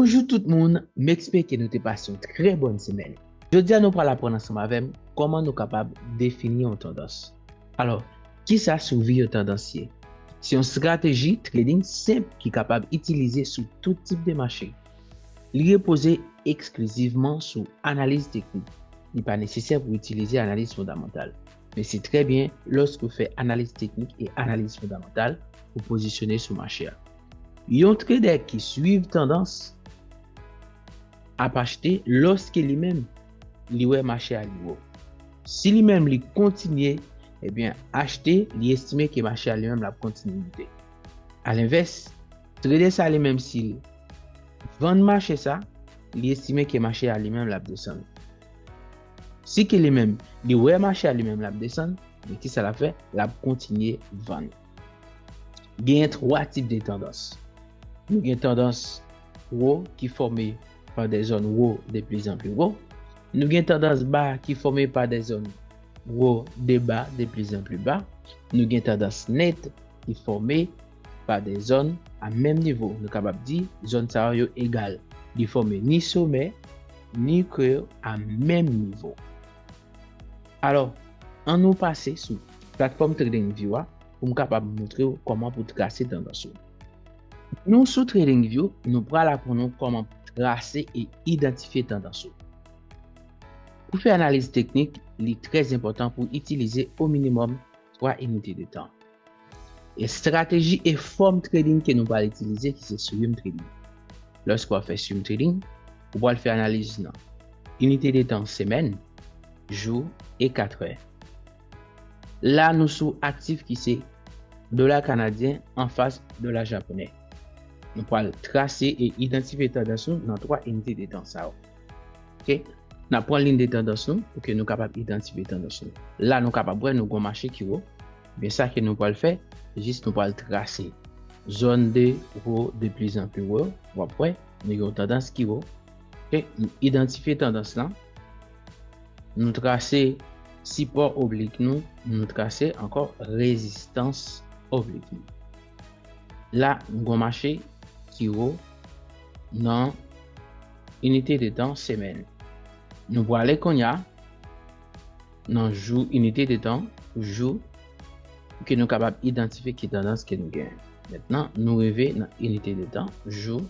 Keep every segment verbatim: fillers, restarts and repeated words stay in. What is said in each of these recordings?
Bonjou tout moun, m espere ke nou te pase yon trè bòn semèn. Jodi a nou pral aprann ansanm avè m kòman nou kapab defini yon tandans. Alò, kisa swivi yon tandans ye? Se yon estrateji trading senp ki kapab itilize sou tout tip de mache. Li repoze eksklizivman sou analiz teknik. Li pa nesesè pou itilize analiz fondamantal. Men se trè byen lòske w fè analiz teknik e analiz fondamantal pou pozisyone sou mache a. Yon trader ki swiv tandans ap achte lòske li menm li wè mache a li wo. Si li menm li kontinye, ebyen, achte, li estime ke mache a li menm l ap kontinye monte. Alenvès, trader sa li menm si l vann mache sa, li estime ke mache a li menm l ap desann. Si ke li menm, li wè mache a li menm l ap desann, men kisa l ap fè? L ap kontinye vann. Genyen twa tip de tandans. Nou gen tandans wo ki fòme pa de zòn wo de plus en plus wo. Nou gen tandans ba ki fòme pa de zòn wo de ba de plus en plus ba. Nou gen tandans nèt ki fòme pa de zòn a menm nivo. Nou kapab di zòn sa yo egal. Li fòme ni somè, ni kre a menm nivo. Alò, ann nou pase sou platfòm TradingView a pou m kapab montre w kòman pou trase tandans ou. Nou sou TradingView, nou pral aprann ou kòman pou trase e idantifye tandans ou. Pou fè analiz teknik, li trè enpòtan pou itilize o minimòm twa inite de tan. Estrateji e fòm trading ke nou pral itilize ki se swing trading. Lòske w ap fè swing trading, ou pral fè analiz nan inite de tan semèn, jou e katrè. La nou sou aktif ki se dola kanadyen anfas dola japonè. Nou pral trase e idantifye tandans nou nan twa inite de tan sa yo. Ok? N ap pran liy de tandans nou pou ke nou kapab idantifye tandans nou. La nou kapab wè nou gon mache ki wo. Men sa ke nou pral fè, jis nou pral trase zòn de wo de plus en plus wo. W ap wè nou gen yon tandans ki wo. Ok? Nou idantifye tandans lan. Nou trase sipò oblik nou, nou trase ankò rezistans oblik nou. La, nou gon mache ki wo nan inite de tan semèn. Nou prale kounye a nan jou, inite de tan jou, pou ke nou kapab idantifye ki tandans ke nou genyen. Mentnan, nou rive nan inite de tan jou,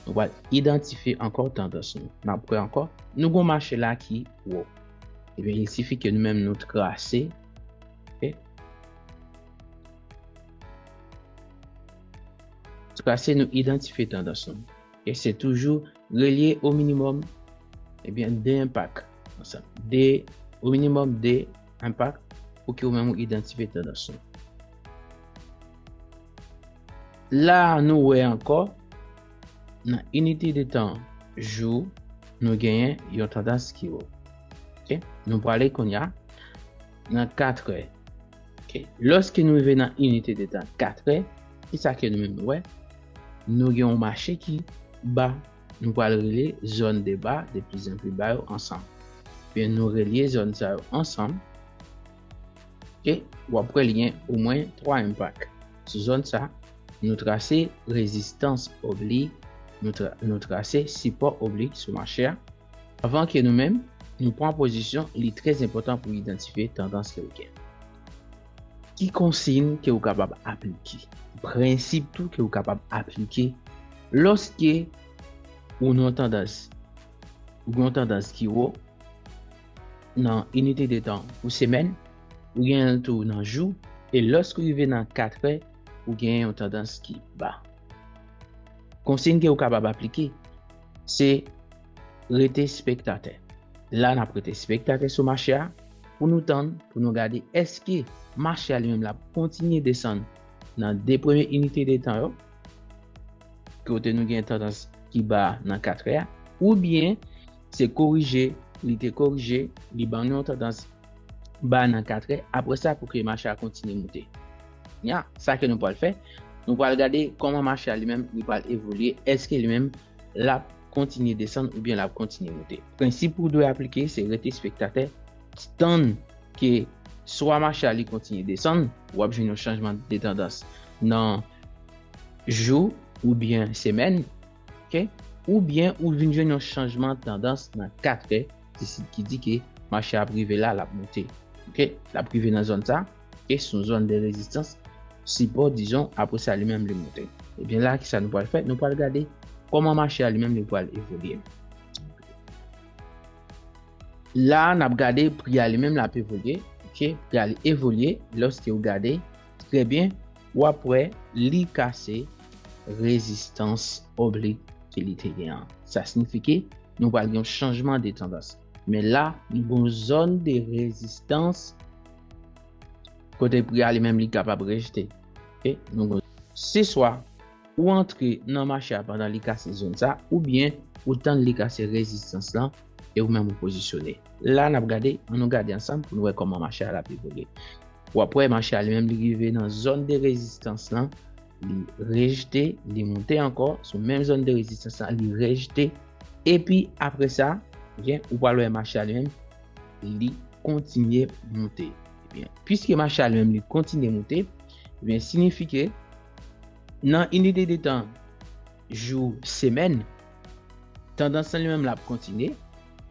nou pral idantifye ankò tandans nou. N ap wè ankò, nou gon mache la ki wo. Ebyen, il sifi ke nou menm nou trase, ok? Trase, nou idantifye tandans nou. E se toujou relye o minimòm, ebyen, de enpak ansanm. De, o minimòm de enpak pou ke ou menm ou idantifye tandans ou. La, nou wè ankò, nan inite de tan jou, nou genyen yon tandans ki wo. Ok? Nou prale kounye a nan katrè. Ok? Lòske nou rive nan inite de tan katrè, kisa ke nou menm nou wè? Nou gen yon mache ki ba, nou pral rele zòn de ba, de plus en plus ba yo ansanm. Ebyen, nou relye zòn sa yo ansanm. Ok? W ap wè li gen omwen twa enpak. Sou zòn sa, nou trase rezistans oblik, nou tra-, nou trase sipò oblik sou mache a. Avan ke nou menm, nou pran pozisyon, li trè enpòtan pou idantifye tandans ke ou gen. Ki konsiy ke ou kapab aplike? Prensip tou ke ou kapab aplike lòske ou nan tandans, ou gen yon tandans ki wo nan inite de tan pou semèn, ou gen l tou nan jou, e lòske ou rive nan katrè, ou gen yon tandans ki ba. Konsiy ke ou kapab aplike, se rete espektatè. La, n ap rete espektatè sou mache a pou nou tann, pou nou gade èske mache a li menm l ap kontinye desann nan de premye inite de tan yo, kote nou gen tandans ki ba nan katrè a, oubyen se korije, li te korije, li ban nou yon tandans ba nan katrè, apre sa pou ke mache a kontinye monte. Nya, sa ke nou pral fè, nou pral gade kòman mache a li menm li pral evolye, èske li menm l ap kontinye desann oubyen l ap kontinye monte. Prensip ou dwe aplike se rete espektatè, tann ke swa mache a li kontinye desann, w ap jwenn yon chanjman de tandans nan jou oubyen semèn, ok? oubyen ou vin jwenn yon chanjman tandans nan katrè, ki, si- ki di ke mache a ap rive la, l ap monte. Ok? L ap rive nan zòn sa, ok? Se yon zòn de rezistans, sipò, dizon, apre sa, li menm, li monte. Ebyen, la, kisa nou pral fè? Nou pral gade kòman mache a, li menm, li pral evolye. La, n ap gade pri a, li menm, l ap evolye. Ok? Pri a, li evolye. Lòske w gade trè byen, w ap wè li kase rezistans oblik ke li te gen an. Sa siyifi ke nou pral gen yon chanjman de tandans. Men la, nou gen yon zòn de rezistans kote pri a li menm li kapab rejte. Ok? Nou gen, se swa ou antre nan mache a pandan li kase zòn sa, oubyen ou tann li kase rezistans lan, e ou menm ou pozisyone. La, n ap gade, ann nou gade ansanm pou nou wè kòman mache a l ap evolye. W ap wè mache a li menm li rive nan zòn de rezistans lan, li rejte, li monte ankò, sou menm zòn de rezistans lan, li rejte, epi apre sa, ok, ou pral wè mache a li menm, li kontinye monte. Ebyen, piske mache a li menm, li kontinye monte, ebyen, siyifi ke nan inite de tan, jou, semèn, tandans lan li menm l ap kontinye.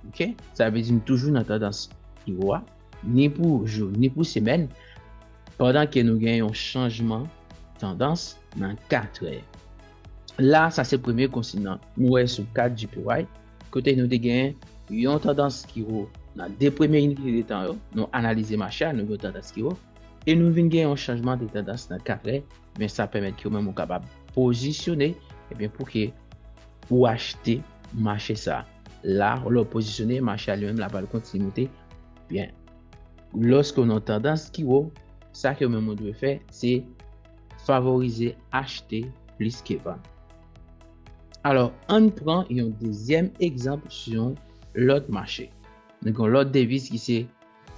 Ok? Sa vle di nou toujou nan tandans pi wo a, ni pou jou, ni pou semèn, pandan ke nou gen yon chanjman tandans nan katrè. La, sa se premye konsiy lan. Nou wè sou kat J P Y, kote nou te gen yon tandans ki wo nan de premye inite de tan yo, nou analize mache a, nou gen yon tandans ki wo, e nou vin gen yon chanjman de tandans nan katrè, men sa pèmèt ke ou menm ou kapab pozisyone, ebyen, pou ke ou achte mache sa. La, lè w pozisyone, mache a li menm, l ap al kontinye monte. Byen, lòske w nan tandans ki wo, sa ke ou menm ou dwe fè, se favorize achte plis ke vann. Alò, ann pran yon dezyèm egzanp sou yon lòt mache. Nou gen yon lòt deviz ki se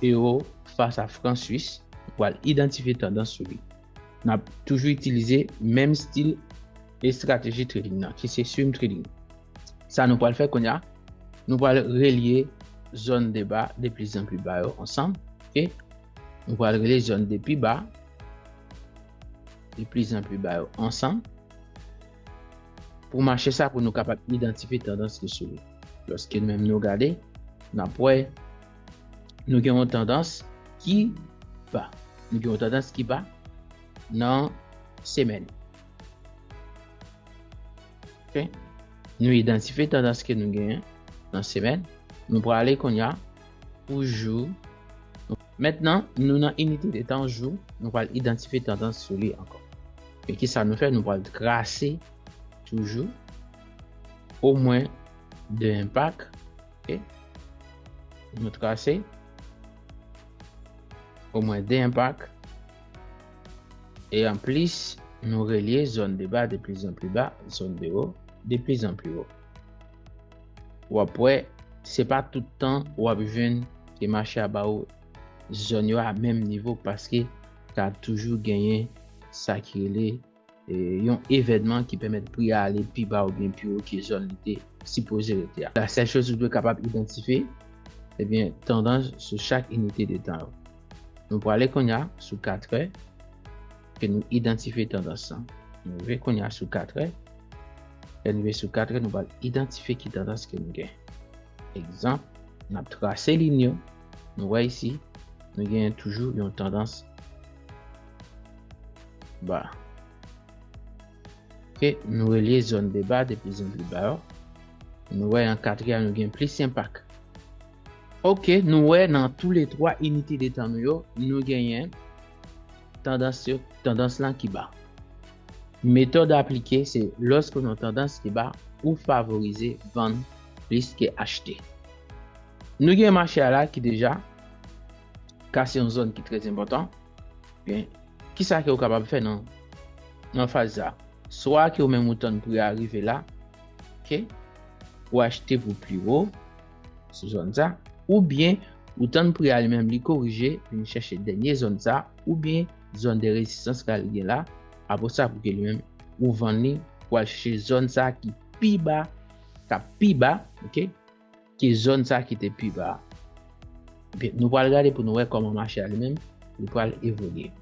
ewo fas a fran swis, nou pral idantifye tandans sou li. N ap toujou itilize menm stil estrateji trading nan, ki se swing trading. Sa nou pral fè kounye a, nou pral relye zòn de ba de plizanpli ba yo ansanm. Ok? Nou pral relye zòn de pi ba de plizanpli ba yo ansanm. Pou mache sa, pou nou kapab idantifye tandans ki sou li. Lòske nou menm nou gade, n ap wè nou gen yon tandans ki ba. Nou gen yon tandans ki ba nan semèn. Ok? Nou idantifye tandans ke nou genyen nan semèn. Nou prale kounye a pou jou. Mentnan, nou nan inite de tan jou, nou pral idantifye tandans sou li ankò. E kisa nou fè? Nou pral trase toujou omwen de enpak. Ok? Nou trase omwen de enpak. E anplis, nou relye zòn de ba de plizanpli ba, zòn de wo de plizanpli wo. W ap wè, se pa tout tan w ap jwenn ke mache a ba ou zòn yo a menm nivo, paske ka toujou genyen sa ki rele, e, yon evènman ki pèmèt pri a ale pi ba oubyen pi wo ke zòn li te sipoze rete a. La sèl choz ou dwe kapab idantifye, ebyen, tandans sou chak inite de tan yo. Nou prale kounye a sou katrè, ke nou idantifye tandans lan. Nou rive kounye a sou katrè. Lè nou rive sou katrè, nou pral idantifye ki tandans ke nou gen. Egzanp, n ap trase liy yo. Nou wè isi, nou gen toujou yon tandans ba. Ok, nou relye zòn de ba de plizanpli ba yo. Nou wè an katrè a, nou gen plis enpak. Ok, nou wè nan tou le twa inite de tan nou yo, nou genyen tandans yo, tandans lan ki ba. Metòd aplike, se lòske w nan tandans ki ba, ou favorize vann plis ke achte. Nou gen mache a la ki deja kase yon zòn ki trè enpòtan. Byen, kisa ke w kapab fè nan, nan faz sa? Swa ke ou menm ou tann pri a rive la, ok, ou achte pou pi wo sou zòn sa, oubyen ou tann pri a li menm li korije, vin chèche dènye zòn sa, oubyen zòn de rezistans la li gen la, apre sa pou ke li menm ou vann li, pou al chèche zòn sa ki pi ba, k ap pi ba, ok, ke zòn sa ki te pi ba a. Epi nou pral gade pou nou wè kòman mache a li menm, li pral evolye.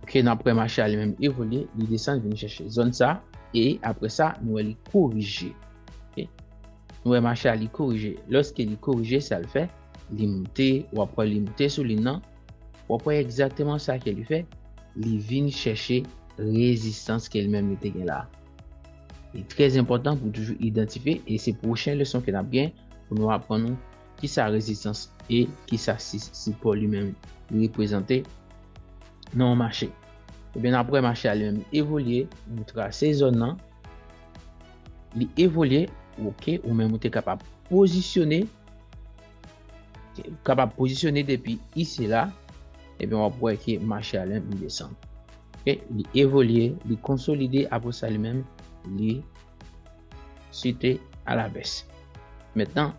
Ok, n ap wè mache a li menm evolye, li desann vin chèche zòn sa, E apre sa, nou wè li korije. Ok? Nou wè mache a li korije. Lòske li korije, sa l fè, li moute, w ap wè li moute sou liy nan, w ap wè egzakteman sa ke li fè, li vin chèche rezistans ke li menm li te gen la. Li trè enpòtan pou toujou idantifye, e se pwochen leson ke n ap gen pou nou aprann nou kisa rezistans e kisa si-, sipò li menm li reprezante nan yon mache. Ebyen, n ap wè mache a li menm evolye, nou trase zòn nan, li evolye, ok, ou menm ou te kapab pozisyone, kapab pozisyone depi isi la, ebyen, w ap wè ke mache a li menm li desann. Ok, li evolye, li konsolide, apre sa li menm, li chite a la bès. Mentnan,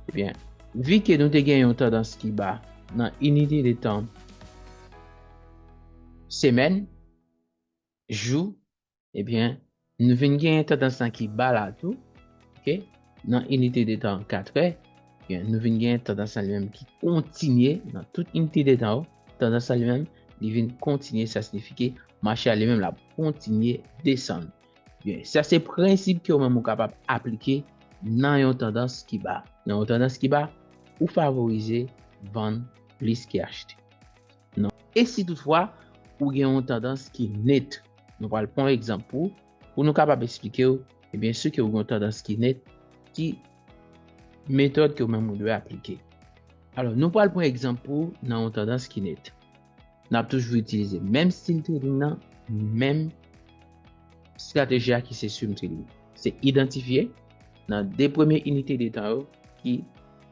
ebyen, vi ke nou te gen yon tandans ki ba nan inite de tan semèn, jou, ebyen, nou vin gen tandans lan ki ba la tou, ok, nan inite de tan katrè, ebyen, nou vin gen tandans lan li menm ki kontinye nan tout inite de tan yo, tandans lan li menm, li vin kontinye, sa siyifi ke mache a li menm l ap kontinye desann. Byen, sa se prensip ke ou menm ou kapab aplike nan yon tandans ki ba. Nan yon tandans ki ba, ou favorize vann plis ke achte. Non. E si toutfwa, ou gen yon tandans ki net, nou pral pran yon egzanp pou, pou nou kapab eksplike w, ebyen, si ke ou gen yon tandans ki net, ki metòd ke ou menm ou dwe aplike. Alò, nou pral pran egzanp pou nan yon tandans ki net. N ap toujou itilize menm stil trading nan, menm estrateji a ki se swing trading. Se idantifye nan de premye inite de tan yo ki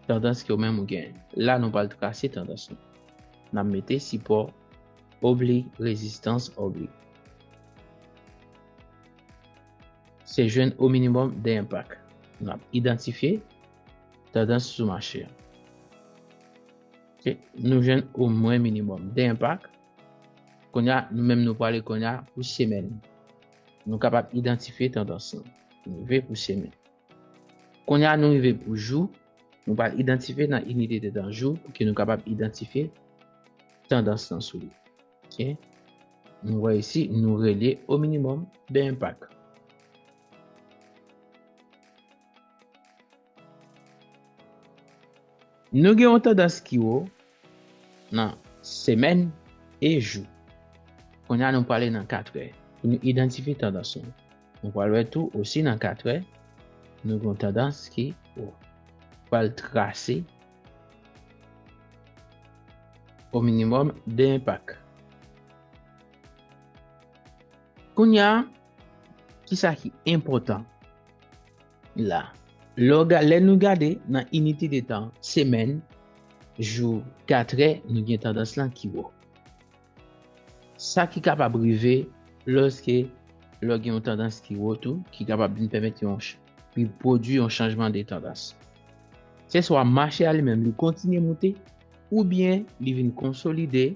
tandans ke ou menm ou genyen. La, nou pral trase tandans nou. N ap mete sipò oblig, rezistans oblig. Se jwenn o minimòm de enpak. N ap idantifye tandans sou mache a. Ok, nou jwenn omwen minimòm de enpak. Kounye a, nou menm nou prale kounye a pou semèn. Nou kapab idantifye tandans lan. Nou rive pou semèn. Kounye a, nou rive pou jou. Nou pral idantifye nan inite de tan jou pou ke nou kapab idantifye tandans lan sou li. Ok? Nou wè isi, nou rele o minimòm de enpak. Nou gen yon tandans ki wo nan semèn e jou. Kounye a nou prale nan katrè pou nou idantifye tandans nou. Nou pral wè tou osi nan katrè, nou gen yon tandans ki wo. Pral trase o minimòm de enpak. Kounye a, kisa ki enpòtan la? Lè w ga-, lè nou gade nan inite de tan, semèn, jou, katrè, nou gen tandans lan ki wo. Sa ki kapab rive lòske lè w gen yon tandans ki wo tou, ki kapab vin pèmèt yon ch-, li pwodui yon chanjman de tandans. Se swa mache a li menm li kontinye moute, oubyen li vin konsolide,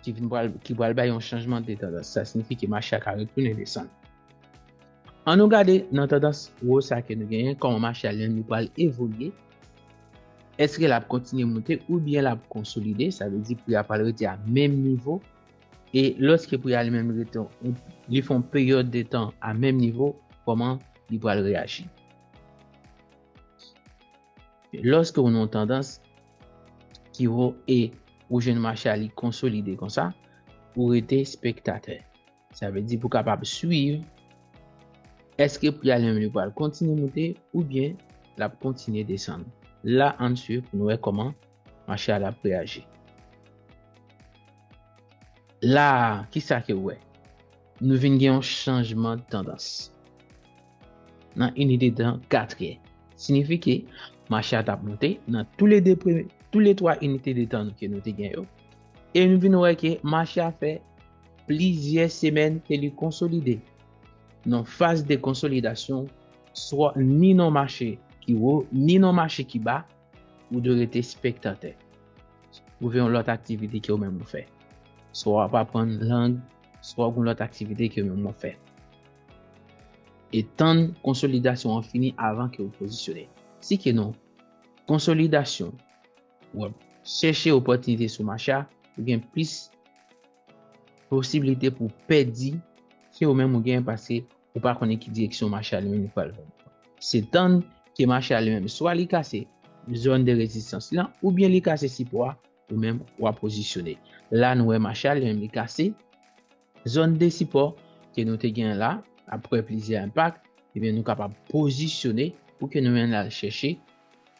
ki vin pral, ki pral bay yon chanjman de tandans. Sa siyifi ke mache a ka retounen desann. Ann nou gade nan tandans wo sa ke nou genyen, kòman mache a li menm li pral evolye. Èske l ap kontinye moute oubyen l ap konsolide? Sa vle di pri a pral rete a menm nivo. E lòske pri a li menm li rete, li fè yon peryòd de tan a menm nivo, kòman li pral reyaji? Lòske ou nan yon tandans ki wo e ou jwenn mache a li konsolide konsa, ou rete spektatè. Sa vle di pou kapab swiv, èske pri a li menm li pral kontinye moute oubyen l ap kontinye desann. La, ann swiv pou nou wè kòman mache a l ap reyaji. La, kisa ke w wè? Nou vin gen yon chanjman tandans. Nan inite tan katrè. Siyifi ke mache a t ap moute nan tou le de premye, tou le twa inite de tan ke nou te gen yo. E nou vin wè ke mache a fè plizyè semèn ke li konsolide. Nan faz de konsolidasyon, swa ni nan mache ki wo, ni nan mache ki ba, ou dwe rete spektatè. Ou gen yon lòt aktivite ke ou menm ou fè. Swa w ap aprann lang, swa w gen lòt aktivite ke ou menm ou fè. E tann konsolidasyon an fini avan ke ou pozisyone. Si ke nan konsolidasyon, w ap chèche opòtinite sou mache a, ou gen plis posiblite pou pèdi ke ou menm ou gen paske ou pa konnen ki direksyon mache a li menm li pral pran. Se tann ke mache a li menm swa li kase zòn de rezistans lan oubyen li kase sipò a, ou menm w ap pozisyone. La nou wè mache a li menm li kase zòn de sipò ke nou te gen la, apre plizyè enpak, ebyen nou kapab pozisyone pou ke nou menm n al chèche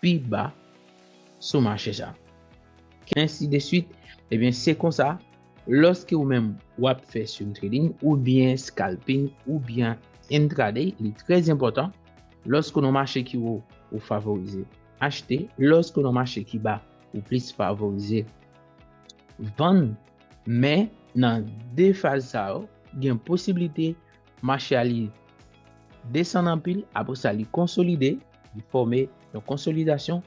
pi ba sou mache sa. Ensi de swit, ebyen se konsa, lòske ou menm w ap fè swing trading oubyen scalping oubyen intraday, li trè enpòtan, lòske w nan mache ki wo, ou favorize achte, lòske w nan mache ki ba, ou plis favorize vann, men nan de faz sa yo, gen posiblite mache a li desann anpil, apre sa li konsolide, li fòme yon konsolidasyon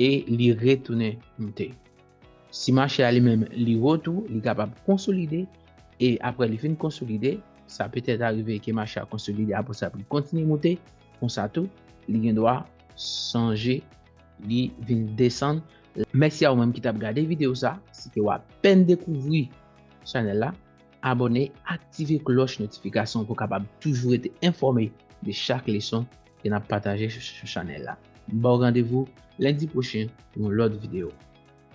e li retounen monte. Si mache a li menm li wo tou, li kapab konsolide e apre li fin konsolide, sa petèt arive ke mache a konsolide, apre sa pou li kontinye monte, konsa tou, li gen dwa chanje, li vin desann. Mèsi a ou menm ki t ap gade videyo sa. Si ke w apèn dekouvri chanèl la, abòne, aktive klòch notifikasyon pou w kapab toujou rete enfòme de chak leson ke n ap pataje sou chanèl la. M ba w randevou lendi pwochen pou yon lòt videyo.